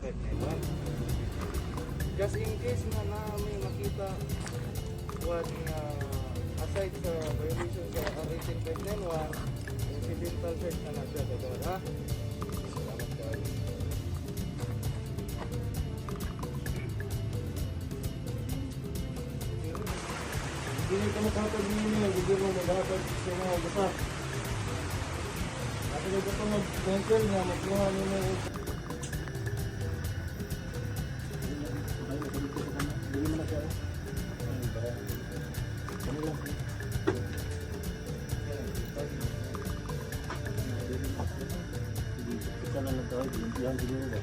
18591. Just in case nga na may makita what nga aside sa violation sa RA 10591, incidental search na na siya, kagawad, ha? Salamat kayo. Hindi ka makahatag ninyo, hindi mo maghatag sa mga basa. At ito ito mag-cancel nga, magkuha ninyo. Dili mo na siya. Ay, para. Ano lang. Kita na lang tayo. Limpihan siguro.